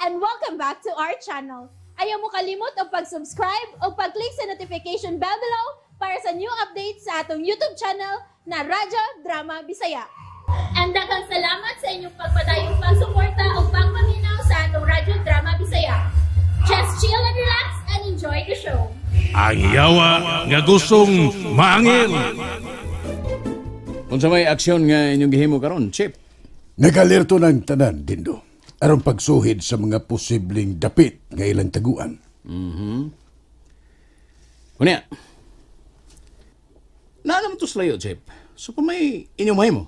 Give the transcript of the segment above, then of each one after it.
And welcome back to our channel. Ayaw mo kalimot og pag-subscribe o pag-click sa notification bell below para sa new updates sa atong YouTube channel na Radyo Drama Bisaya. And daghang salamat sa inyong pagpadayong pagsuporta o pagpaminaw sa atong Radyo Drama Bisaya. Just chill and relax and enjoy the show. Ang yawa nga gustong maangil. Unsa may aksyon nga inyong gihimo karon, Chip? Nagalerto ng tanan, Dindo, aron pagsuhid sa mga posibleng dapit nga ilang taguan. Unya. Naa naman to sa layo, Chip. So kung may inyong mahimo.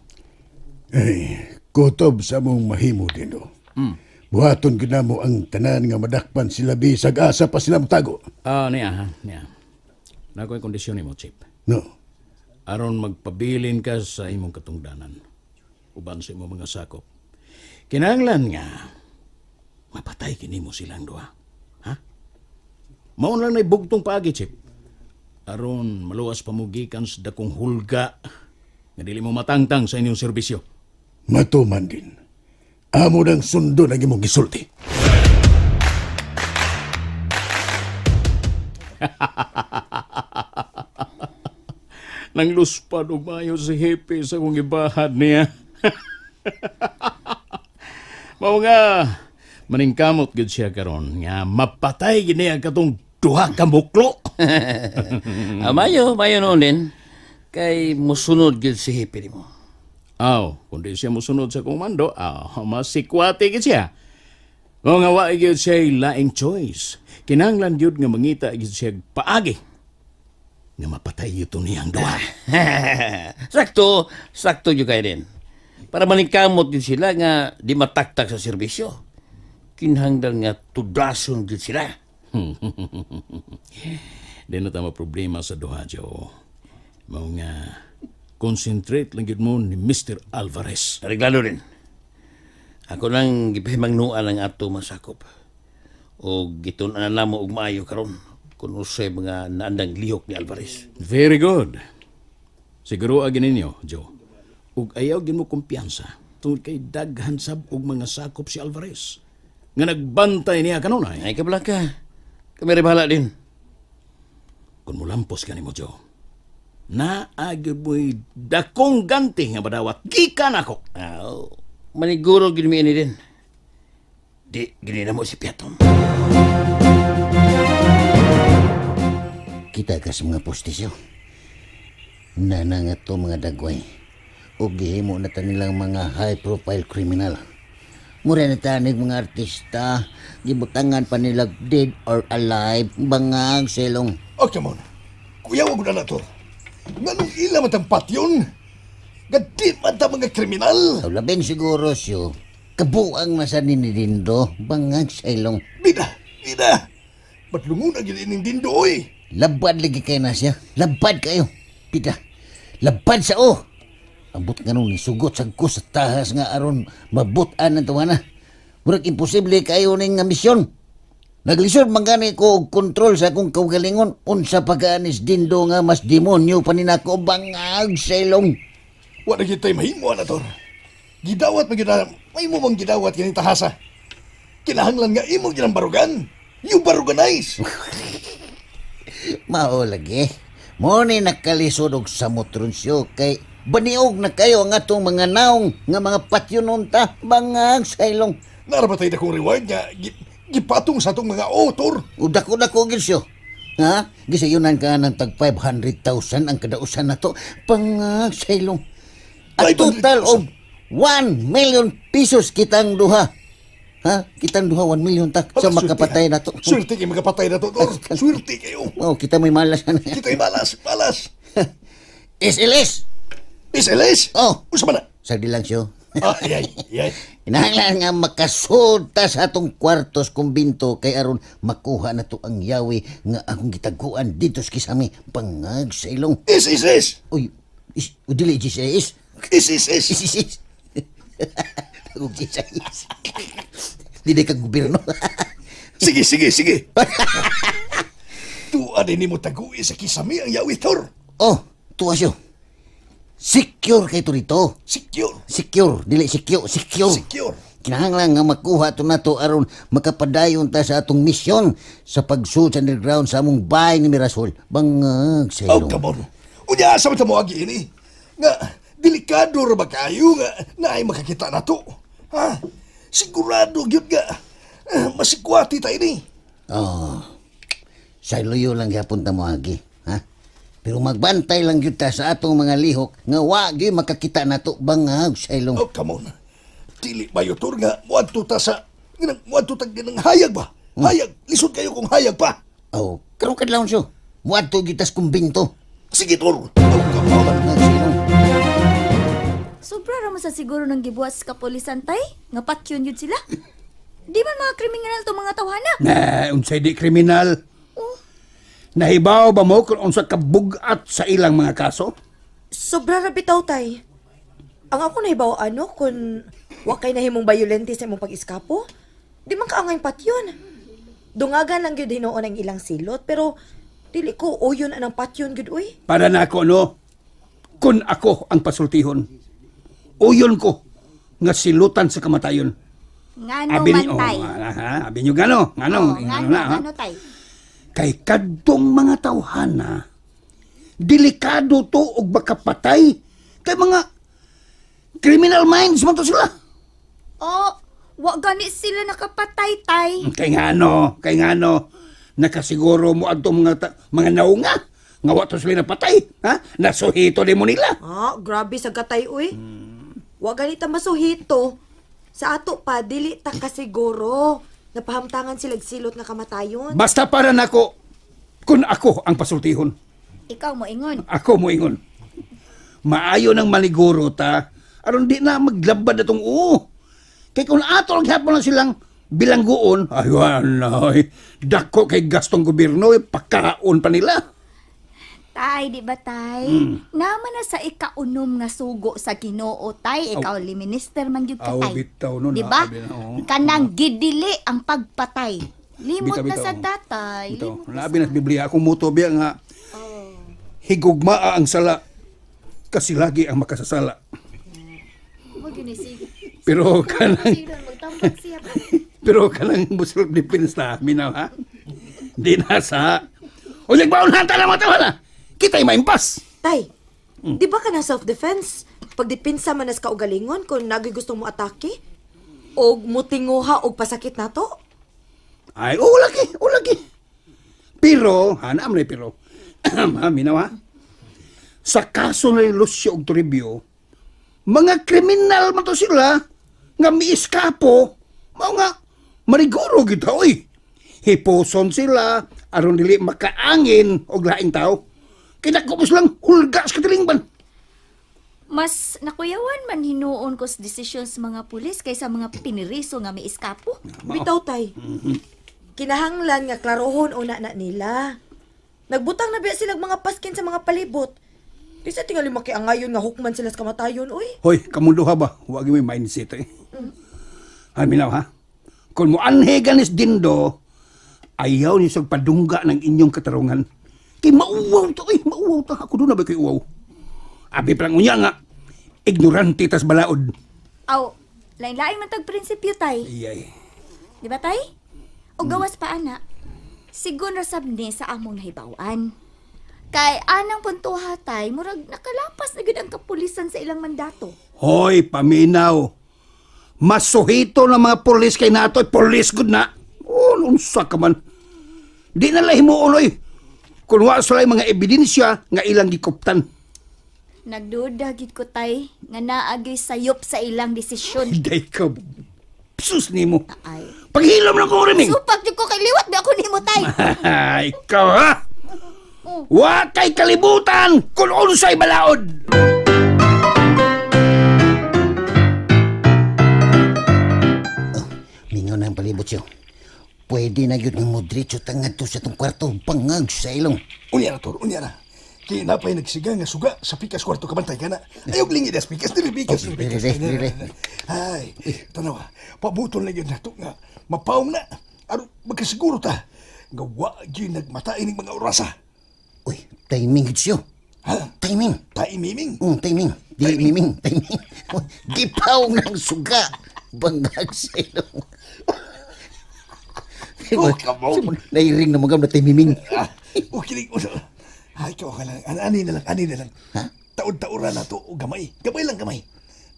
Ay, kutob sa among mahimo, Dindo. Buhaton gyud namo ang tanan nga madakpan sila bisag asa pa sila motago. Ah, niya ha, niya. Naa ko'y kondisyon nimo, Chip. No. Aron magpabilin ka sa imong katungdanan uban sa imong mga sakop. Kinahanglan nga mapatay kini mo silang duha. Ha? Mao lang na'y bugtong paagi, Chip. Aron maluwas pa mo gikan sa dakong hulga nga dili mo matangtang sa inyong serbisyo. Matuman din. Amo nang sundon ang imong gisulti. Nang luspad og maayo si Hepe sa akong gibahad niya. Mao nga maningkamot gid siya karon nga mapatay gid niya katong duha ka muklo. Mayo, mayo noon din. Kay musunod gid si Hepe nimo. Aw, kung di siya musunod sa komando, aw, masikwate gid siya. Mao nga wa gyud siya laing choice. Kinahanglan gyud nga mangita gyud siya paagi nga mapatay ito niyang duha. Sakto, sakto gyud kay din. Para maningkamot gyud sila nga di mataktak sa serbisyo. Kinahanglan nga tudason gyud sila. Di na tama problema sa duha, Joe. Mao nga concentrate lang gyud mo ni Mr. Alvarez. Reglado din. Ako nang gipahimangnuan ang ato masakop. O gitun-an na mo og maayo karon kung usay mga naandang lihok ni Alvarez. Very good. Siguro agin ninyo, Joe. Ug ayaw gin mo kumpiyansa tungod kay daghan sab og mga sakop si Alvarez nga nagbantay niya kanunay. Ay kabla ka. Kami rin bahala din. Kung mulampos ka nimo, Joe, naagid mo'y dakong ganti nga badawat gikan ako. Aw, maniguro gid mi ini din. Di gini na mo si Piatom. Kita ka sa mga postisyo. Nana nga to mga dagway. O gihimo na ta nilang mga high profile criminal. Mura na tanig mga artista, gibutangan pa nila dead or alive, bangag selong. Oh, come on. Kuya, wag na to. Nganong ila matampat yun? Gadi man ta mga kriminal. Aw, labing siguro siyo. Kabuang na sa ninidindo, bangag selong. Bida, bida. Ba't lungunag yun ining dindo, oy? Labad lagi kayo na siya. Labad kayo. Bida, labad sa o. Abot nga nung nisugot sa ko sa tahas nga aron mabutan ng tawana. Murag imposible kayo ning nga misyon. Naglisod man gani ko og kontrol sa akong kaugalingon. Unsa pagkaanis dindo nga mas demonyo pa ni nako bangag sa ilong. Wa na kita'y mahimo na to. Gidawat man gyud na, may mo bang gidawat kining tahasa? Kinahanglan nga imo gyud ang barugan. You baruganize. Mao lagi. Mo ni nakalisod og samot ron siyo kay baniog na kayo ang atong mga naong nga mga patyonon ta bangag sa ilong. Nara ba tayo na kong reward nga gipatong sa atong mga author? O dako-dako gyud siyo. Ha? Gisayunan ka ng tag 500,000 ang kadausan na to. Bangag sa ilong. At total of 1 million pesos kitang duha. Ha? Kitang duha 1 million ta sa makapatay na to. Swerte kayo makapatay na to, Tor. Swerte kayo. Oh, kita may malas na. Kita may malas, malas. SLS. SLS? Oh. Unsa man na? Sagdi lang siyo. Ay, ay, ay. Kinahanglan nga makasulta sa atong kwartos kumbinto kay aron makuha na to ang yawi nga akong gitaguan dito sa kisami bangag sa ilong. Is, is, is. Uy, is, uy, dili, is, is. Is, is, is. Is, is, is. Tagog is, is. Dili ka gobyerno. Sige, sige, sige. Tuwa din mo tagui sa kisami ang yawi, Tor. Oh, tuwa siyo. Secure kayo rito. Secure. Secure. Dili, secure. Secure. Secure. Kinahanglan nga makuha to nato aron makapadayon ta sa atong misyon sa pagsud sa underground sa among bahay ni Mirasol. Bangag sa Oh, ilong. come on. Unya, asa man ta mo agi ini? Nga, delikado ra ba kayo nga naay makakita na to? Ha? Sigurado gyud nga masikwati ta ini. Oh. Sa luyo lang gyapon ta moagi, ha? Pero magbantay lang gyud ta sa atong mga lihok nga wa gyud makakita nato, bangag sa ilong. Oh, come on. Dili ba tor nga muadto ta sa nganang muadto ta ganang hayag ba? Hayag, lisod kayo kung hayag pa. Oh, karon kadlawon siyo. Muadto gyud tas kumbinto. Sige, Tor. Oh, come on. Bangag sa ilong. Sobra ra man sa siguro ng gibuhat sa kapulisan, tay. Nga patyon yun sila. Di man mga kriminal to mga tawhana. Na, unsay di kriminal. Nahibaw ba mo kung unsa kabugat sa ilang mga kaso? Sobra ra bitaw, tay. Ang ako nahibaw ano kung wa kay nahimong bayolente sa imong pag-eskapo. Di man kaangay patyon. Dungagan lang gyud hinuon ang ilang silot, pero dili ko uyon anang patyon gyud uy. Para na ako, no? Kung ako ang pasultihon, uyon ko nga silutan sa kamatayon. Ngano Abi man, oh, tay. ha, abi nyo gano, ngano, Oh, ngano ngano, na, ha? ngano, tay. Kay kadtong mga tawhana, delikado to og makapatay. Kay mga criminal minds man to sila. Oh, wa gani sila nakapatay, tay. Kay ngano, nakasiguro mo adto mga mga naunga nga wa to sila napatay, ha? Nasuhito ni mo nila. Ah, grabe sa gatay uy. Wa gani ta masuhito. Sa ato pa dili ta kasiguro. Napahamtangan sila silot nga kamatayon. Basta para nako kung ako ang pasultihon. Ikaw mo ingon. Ako mo ingon. Maayo nang maliguro ta aron di na maglabad atong oo. Kay kung ato lang hapon lang silang bilangguon, ay walay, dako kay gastong gobyerno, eh, pakaon pa nila. Tay, di ba, tay? Naman na sa ikaunom nga sugo sa Ginoo, tay. Ikaw, li minister man gyud ka, Aw, tay. bitaw nun, Di ba? abi na, oo. Kanang gidili ang pagpatay. Limot Bitaw, na bitaw, sa oo. tatay. Ito, Limot na labi na sa Biblia. Akong muto biya nga, higugmaa ang sala, kasi lagi ang makasasala. Mo gyud ni sige. Pero kanang, Sige, magtambak siya. pero kanang self defense na, minaw ha? Di na sa, o nagbaon hanta na mga tawa na, kita'y maimpas. Tay, di ba ka na self-defense? Pagdepensa man nas kaugalingon kung nagoy gustong mo atake? Og mutinguha og pasakit nato? Ay, ulagi, ulagi. Pero, hanam na pero, ha, minaw ha? Sa kaso ni Lucio og Toribio, mga kriminal man to sila, nga miiskapo, mao nga, mariguro gid ta, oy. Hipuson sila, aron dili makaangin og laing tao. Kaya mo silang hulga sa katilingban. Mas nakuyawan man hinuon ko sa desisyon sa mga pulis kaysa mga piniriso nga may iskapo. Bitaw, tay. Kinahanglan nga klarohon una na nila. Nagbutang na biya silang mga paskin sa mga palibot. Di sa tingali makiangayon nga hukman sila sa kamatayon, uy. Hoy, kamundo ha ba? Huwag mo yung mindset eh. Ay, minaw ha? Kung mo anhe ganis dindo, ayaw niyo sa padungga ng inyong katarungan. Kay mauwaw to eh, mauwaw ta. Ako doon na ba kay uwaw? Abi parang unya nga, ignorante tas balaod. Aw, lain-lain man tag prinsipyo, tay. Iyay. Di ba, tay? O gawas pa, ana. Sigun ra sab ni sa among nahibaw-an. Kay anang puntuha, tay, murag nakalapas na gud ang kapulisan sa ilang mandato. Hoy, paminaw. Masuhito ng mga pulis kay nato, pulis gud na. Oh, unsa ka man. Di na lang himuon, oy. Kung wa sila mga ebidensya nga ilang gikuptan. Nagduda gid ko, tay, nga naagay sayop sa ilang desisyon. Day ka, sus nimo. Ay. Paghilom lang ko rin. Supak jud ko kay liwat ba ako nimo, tay. Ikaw ha? Wa kay kalibutan kung unsay balaod. Mingaw na ang palibot siyo. Pwede na yun ng modritso tangad to sa itong kwarto. Bangag sa ilong. Unya na, Tor, unya na. Kaya napay nagsiga nga suga sa pikas kwarto kabantay ka na. Ayaw lingi das pikas, dili pikas, Oh, dili pikas. dili, dili. Ay, tanawa, pabutol na yun na to nga. Mapaong na. Aron magkasiguro ta. Nga wa gyud nagmata ining mga orasa. Uy, timing yun siyo. Ha? Timing. Timing? Timing. Di miming. Timing. Gipaw ng suga. Bangag sa ilong. Oh, come on. Nairing na mga na miming. O kinig mo. Ay, ikaw ka lang. Ani na lang, ani na lang. Ha? Taod-taora na to. O gamay. Gamay lang, gamay.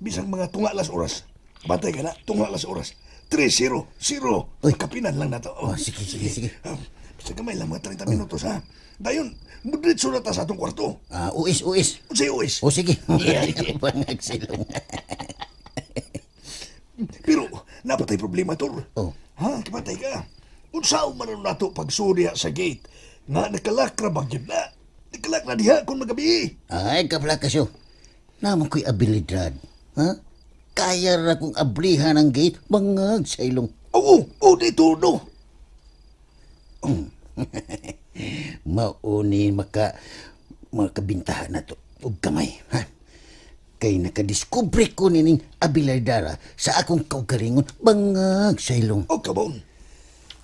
Bisang mga tunga las oras. Bantay ka na, tunga las oras. 3-0, 0. Uy. Kapinan lang na to. Oh, sige, sige, sige. Bisang gamay lang, mga 30 minutos, ha? Dayon, mudritso na ta sa atong kwarto. Ah, uis, uis. Unsay uis? O sige. Bangag sa ilong. Pero, napatay problema, Tor. Oh. Ha? Kapatay ka. Unsaon man ang nato pagsurya sa gate nga nakalakra ba gyud na? Nakalakra diha kung magabi. Ay, kabla kasyo. Naman ko'y abilidad. Ha? Kaya ra kong ablihan ang gate. Bangag sa ilong. Oo, oh, dito no. Mauni makabintahan na to. Og kamay, ha? Kay nakadiskubre ko nining abilidara sa akong kaugalingon. Bangag sa ilong. O kabon.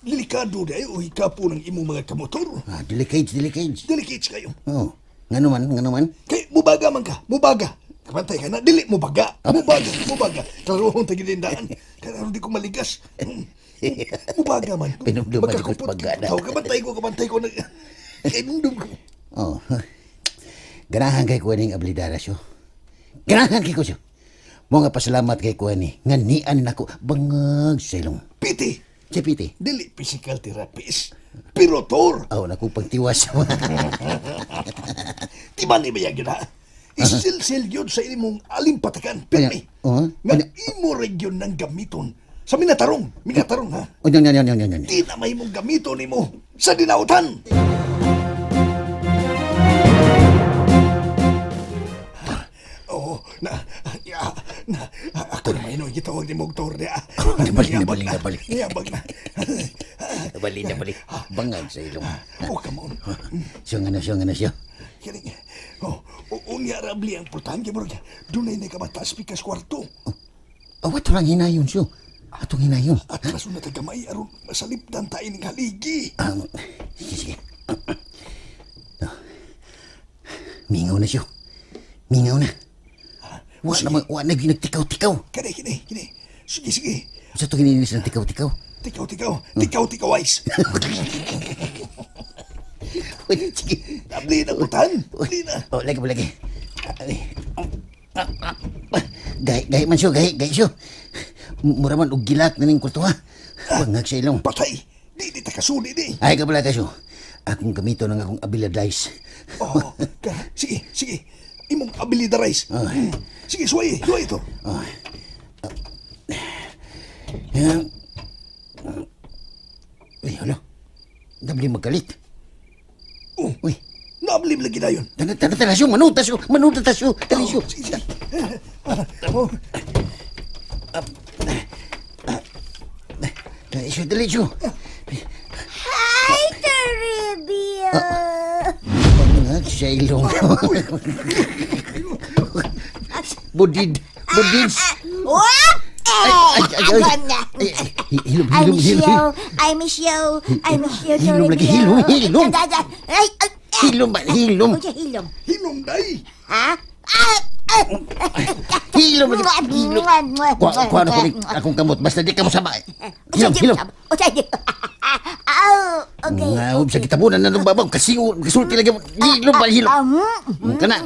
Delikado di ay o hikapo ng imong mga kamotor. Ah, delicate, delicate. Delicate kayo. Oh, ngano man, ngano man. Kay mubaga man ka, mubaga. Kapantay ka na, dili mubaga. Mubaga, mubaga. Klarohon tagilindaan. Kaya di ko maligas. Mubaga man. Pinumduman ko Magkakupot baga na. ka. Kabantay ko, kabantay ko. Kay nundum ko. Oh. Ganahan kay kuha ning abilidara siyo. Ganahan kay ko siyo. Mo nga pasalamat kay kuha ni nga nian nako bangag sa ilong. Piti. Siya piti. Dili physical therapist. Pero tor, Aw naku pangtiwas. timan ni bayag yun ha. Isilsil yun sa imong alimpatakan. Pirmi. Oh, Nga imo region ng gamiton. Sa minatarong, minatarong ha. Oh, nyo, nyo, nyo, nyo, nyo. Di na may mong gamiton nimo sa dinautan. Oh, na, ya, na, ako na may gitawag ni mong tor niya. Nabali, nabali, nabali. Niyabag na. Nabali, nabali. Bangag sa ilong. Oh, come on. Siyo nga na, siyo nga na, siyo. Kining, oh, unya rabli ang pultahan kay murag dunay na kamataas pikas kwarto. Oh, ato lang hinayon siyo. Atong hinayon. Atras na tagamay aron masalipdan tayo ning haligi. Sige, sige. Oh. Mingaw na siyo. Mingaw na. Wa na, wa na ginagtikaw-tikaw. Kini, kini, kini. Sige, sige. Sa ito gininis ng tikaw-tikaw. Tikaw, tikaw. Tikaw, tikaw, ice. Uy, sige. Abli na pultahan. Abli na. Oh, lagi, lagi. Gahi, gahi man siyo, gahi, gahi siyo. Mura man, og gilak na ning kwarto, ha? Bangag sa ilong. Patay. Di, di takasuli, di. Ay, kabala ka siyo. Akong gamito ng akong abilidades. Oh, ka, sige, sige. Imong abilidarais. Sige, suway, suway ito. Oh. Yan. Uy, hala. Nabli magalit. Oh, Uy. Nabli lagi na yun. Tana, tana, tana, siyo. Manuta siyo. Manuta ta siyo. Dali siyo. Sige, sige. Oh, Dali siyo, dali siyo. Hi, Toribio! Bangag sa ilong. Budid. Budid. What? Ay, ay, ay, ay. Ay, ay, hilom, I hilom, miss hilom. you. I miss you. I miss you, Hilom lagi, Toribio. hilom, hilom. Ay, ay, Hilom ba? Hilom. Uy, hilom. Hilom, day. Ha? Ah, ah. Hilom lagi. Hilom. Kuha, kuha na ko ni akong kamot. Basta di ka mo sama. Hilom, hilom. Oh, okay. Nga, sa kitabunan na nung babaw. Kasi, kasulti lagi mo. Hilom ba, hilom. Kana.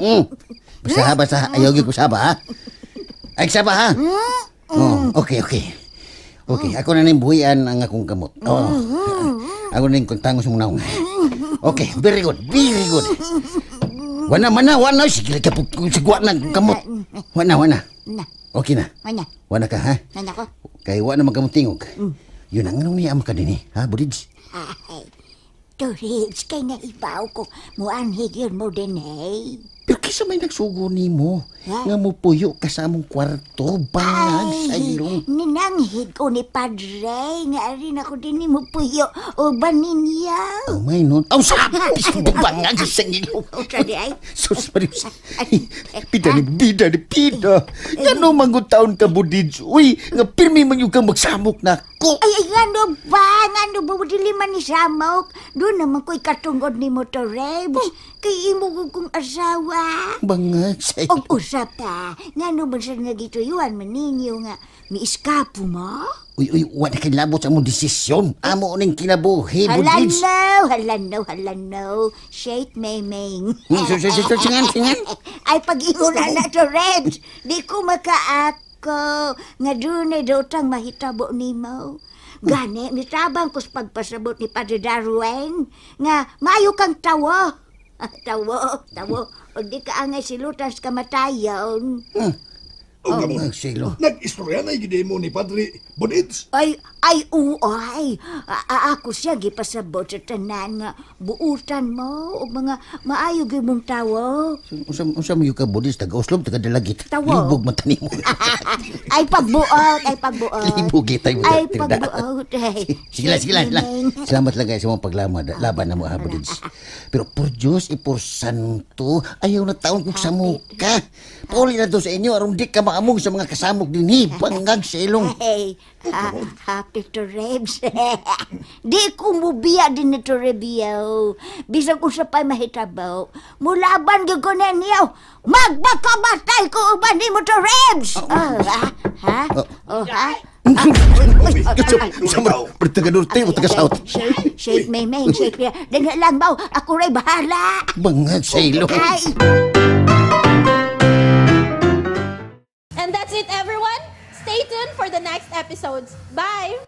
Basta ha, basta ha. Ayaw gyud ko saba, ha? Ay, saba, ha? Oh, okay, okay. Okay, ako na ning buhian ang akong kamot. Oh. Ako na ning kontangos mong naong. Okay, very good, very good. Wana man na, wana. Sige, lagi po sigwa na kamot. Wana, wana. Na. Okay na. Wana. Wana ka, ha? Wana ko. Kay wana man tingog. Yun ang anong niya ka din, eh. Ha, Budids? Ay, Torits, kay naibaw ko. Muanhig yun mo din, hey. Pero kisa may nagsugo nimo Ha? nga mupuyo ka sa among kwarto, bangag sa ilong. Ninanghig ko ni Padre. Nga rin ako din ni mo puyo. O ba ninyo? Oh, may nun. Aw, sabi! Bangag sa ilong. O, sorry, ay. Sus, Marius. Pida ni bida ni pida. Nga no mangutaon ka, Budids. Uy, nga pirmi man yung kang magsamok na ko. Ay, ay, ngano ba? Ngano ba? Dili man ni Samok. Doon naman ko'y katungod ni mo, Torebs. Kay imo ko kong asawa. Bangag sa ilong. Og usap ta. Ngano man sa nga gituyuan man ninyo nga. Mi Mag-iskapo mo? Uy, uy, wa na kay labot sa among desisyon. Amo ning kinabuhi, Hala Budids. no, hala no, hala no. Shake mayming. Singan, singan. Ay, pag-ingon na na to, Rebs. Di ko makaako. Nga dunay dotang mahitabo nimo. Gani, mitabang ko sa pagpasabot ni Padre Darwin. Nga, maayo kang tawo. Tawo, tawo. O di ka angay silutan sa kamatayon. O gamon. Ay, silo. Nag-istorya na gid mo ni Padre Budids. Ay, ay, uay. Ako siya gipasabot sa tanan nga buutan mo og mga maayo gyud mong tawo. Unsa unsa mo ka Budids, taga Oslob, taga Dalagit. Tawo. Libog man tani mo. Ay pagbuot, ay pagbuot. Libog kita mo. Ay pagbuot. Ay. Sige lang, sige lang, sige lang. Salamat lang kayo sa mga paglamad. Laban na mo, ha, Budids. Pero por Diyos, i por santo, ayaw na taon kong samuka. Pauli na to sa inyo, aron di ka maamog sa mga kasamok din. Bangag sa ilong. Hey, happy to Rebs. Di ko mubiya din ni to Rebio. Bisag usa pa'y mahitabo. Mulaban gyud ko na niyo. Magbakamatay ko uban nimo to Rebs. Oh, ha? Ha? Oh, ha? Taga Norte o taga South? Shake, shake, may, may, shake. Dali lang ba? Ako rin bahala. Bangag sa ilong. Ay! And that's it, everyone. Stay tuned for the next episodes. Bye!